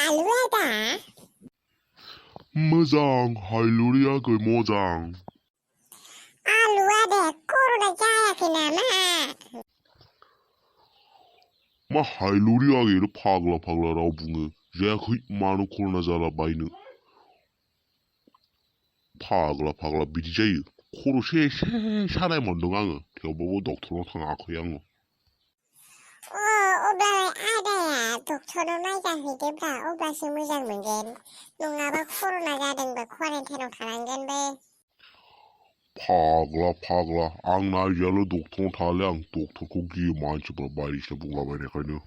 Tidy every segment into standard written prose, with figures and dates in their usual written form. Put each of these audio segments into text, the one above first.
알루에다. Mezang, Hailuria ke mojang. 알루에데 코로나 자야 그나마. Ma Hailuria ke pagla rao bunga. Ya kui manu korona jala bainu. Pagla bidi jayu. Koro se sarai mondong anga. Thewbabu doktor थाङाखै आङो. अब्ला आदाया डक्टरनाव नायजाहैदोब्रा अब्लासो मोजां मोनगोन नङाबा कर'ना जादोंबा क्वारेन्टाइनाव थानांगोन बे फाग्ला आं नायजायाल' डक्टरनाव थाले आं डक्टरखौ गियो मानसिफ्रा बायदिसिना बुंलाबायनायखायनो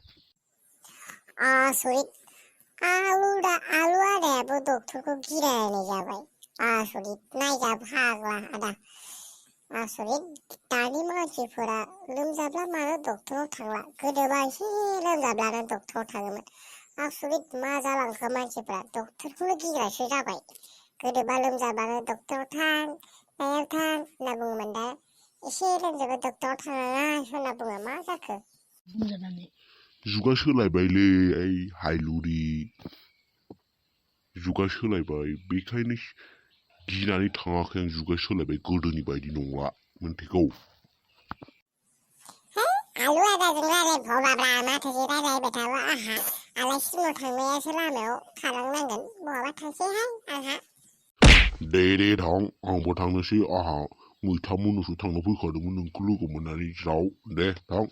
आसरित आलु आदायाबो डक्टरखौ गिरायनाय जाबाय आसरित नायजा फाग्ला आदा आसरित दानि मानसिफोरा लोमजाब्ला मानो डक्टराव थांला गोदोबा एसे लोमजाब्लानो डक्टराव थाङोमोन आसरित मा जालांखो मानसिफ्रा डक्टरखौनो गिग्रासो जाबाय गोदोबा लोमजाबानो डक्टराव थां नायाव थां होनना बुङोमोन दा एसे लोमजाबा डक्टराव थाङा होनना बुङो मा जाखो जुगा सोलायबायलै ओइ हायलुरि जुगा सोलायबाय बेखायनो गिनानै थाङाखै आं जुगा सोलायबाय गोदोनि बायदि नंला मोनथिगौ आलु आदाजों रायलायबावलाब्रा माथोसो रायलायबाय थाबा आहा आलासिनाव थांनायासो लामायाव थालांनांगोन बहाबा थांसैहाय आंहा दे थां आंबो थांनोसै आहा मैथा मोननोसो थांनो फैखादोंमोन नोंखौ लोगो मोननानै ज्राव दे थां